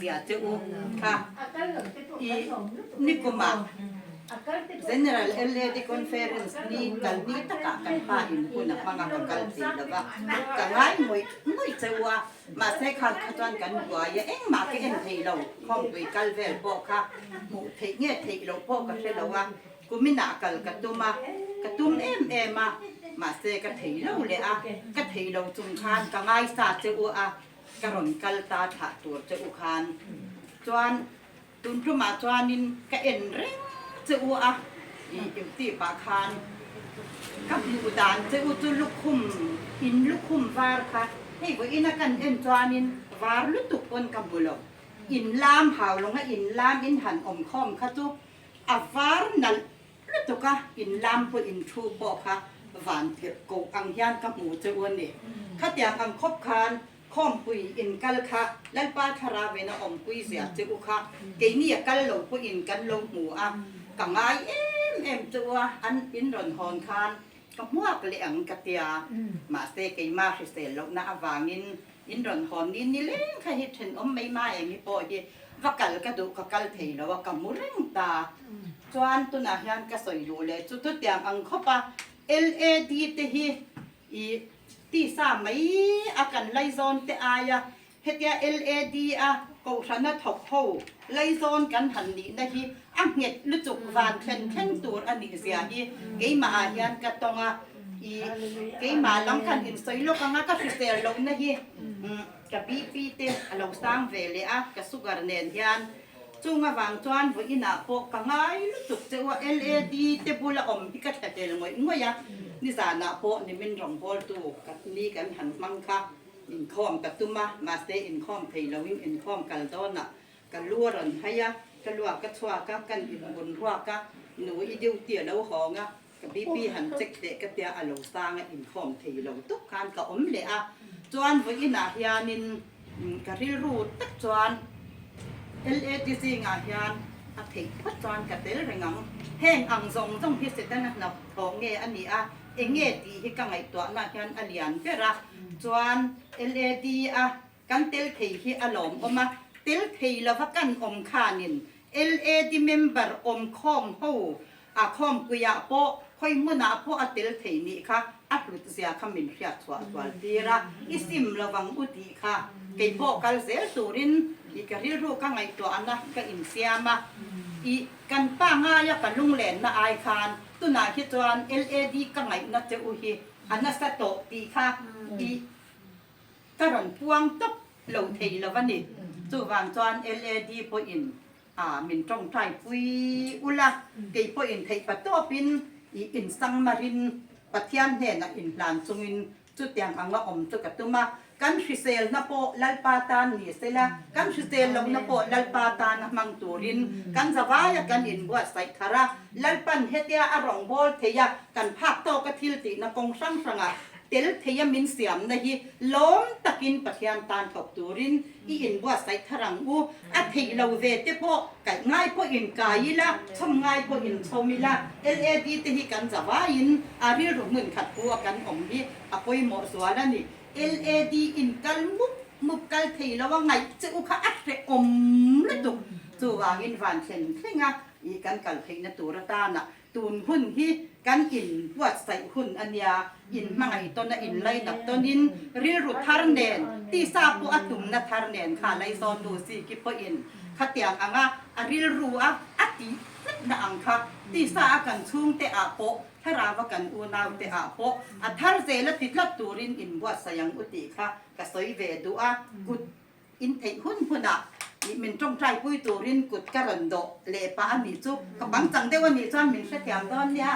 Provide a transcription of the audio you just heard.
zia che u kha i nikumah General LAD Conference ni kal ni takah kan pa in hun a hmang a ka kal thei lo va, ka ngai ngawih ngawih che u a, mahse khan kha chuan kan buai a, engmah ka en thei lo, khawmpui kal vel pawh kha hmuh theih nge theih loh pawh ka hre lo a, kuminah kal ka tum a, ka tum em em a, mahse ka thei lo leh a, ka thei lo chung khan ka ngaisa che u a, ka rawn kal ta thlah tur che u khan chuan Tun tumah chuanin ka en reng che u a, i duty pah khan ka hmuh dan che u chu lukhum, in lukhum var kha hei vawiina kan en chuanin var lutuk pawn ka hmu lo. In lam hau lawnga in lam in han awm khawm kha chu a var nalh lutuk a, in lam pawh in thu pawh kha van tirh koh ang hian ka hmu che u a ni. Khatiang ang khawp khan Khawmpui in kal kha Lalpa thlarau in a awmpui zia che u kha keini a kal lo pawhin kan lo hmu a, ka ngai em em che u a, an in rawn hawn khan ka hmuak leh ang ka tia, mahse keimah hrisel lohna avangin in rawn hawn ni nileng kha hi thenawm mai ma eng i pawh hi va kal ka duh ka kal thei lo a, ka hmu reng ta. Chuan tunah hian ka sawi duh leh chu chutiang ang khawp a LAD te hi I tisa mai a kan laizawn te aia hetia LAD a kohhrana thawk ho laizawn kan han nihna hi a nghet lutuk van thlen thleng tur a nih zia hi keimah ah hian ka tawng a, i keimah lam khan insawi lawk anga ka hrisel lohna hi ka BP te a lo sang ve leh a, ka sugar nen hian chung avang chuan vawiinah pawh ka ngai lutuk che u a, LAD te bula awm hi ka tha tel ngawih ngawih a, nizanah pawh nimin rawngbawltu ka ni kan han hmang kha inkhawm ka tum a, mahse inkhawm thei loin inkhawm kal dawnah ka lu a rawn hai a, ka luak ka chhuak a, kan inbun ruak a, nu i duty a lo hawng a, ka BP han check teh ka tia a lo sang a, inkhawm thei lo tuk khan ka awm leh a, chuan vawiinah hianin ka rilru tak chuan LAD zingah hian a theih phawt chuan ka tel reng ang, heng ang zawng zawng hi Setana hnathawh nge a ni a, eng nge tih hi ka ngaihtuahna hian a lian ber a, chuan LAD a Kan tel thei hi a lawmawm a, tel thei lova kan awm khanin LAD member awm khawm ho a khawmpuiah pawh khawi hmunah pawh a tel thei nih kha a hlut zia kha min hriat chhuah zual tir a, i sim lovang u tih kha kei pawh kal zel turin i ka rilru ka ngaihtuahna ka insiam a, i kan pa ngaia ka lunglenna ai khan tunah hi chuan LAD ka ngaihna che u hi a nasa tawh tih kha i Ka rawn puang tawp lo thei lo a ni. Chuvang chuan LAD pawhin a min tawngtai pui ula, kei pawhin theih pa tawpin i insang marin Pathian hnenah inhlan chungin chutiang anga awm chu ka tum a. Kan hriselna pawh Lalpa tan ni sela, kan hrisel lohna pawh Lalpa tana hmang turin kan zavaia kan inbuatsaih thar a. Lalpan hetia a rawngbâwl thei a, kan phak tawka thil tihna kawng hrang hrangah Tel theia min siamna hi lawm takin Pathian tan thawk turin i inbuatsaih thar ang u. A theih lo ve te pawh kaih ngai pawh in kai ila, chhawm ngai pawh in chhawm ila, LAD te hi kan zavaiin a rilru hmun khat pu a kan awm hi a pawimawh zual a ni. LAD in kal mup mup kal thei lo a ngaih che u kha a hrehawm lutuk. Chuvangin van thlen thleng a i kan kal theihna tur atana Tun hun hi kan in buatsaih hun a nia, in hmangaih tawn a in lainat tawnin rilru thar nen, tisa pawh a tumna thar nen kha Laizawn nu Ziki pawhin khatiang anga a rilru a a tih tlatna ang kha tisa a kan chhungte ah pawh thlarau a kan unau te ah pawh a thar zel a ti tlat turin in buatsaih ang u tih kha ka sawi ve duh a, kut In theih hun hunah ih min tawngtai pui turin kut ka rawn dawh leh pah a nih chu ka pangchang deuh a nih chuan min hrethiam dawn nia.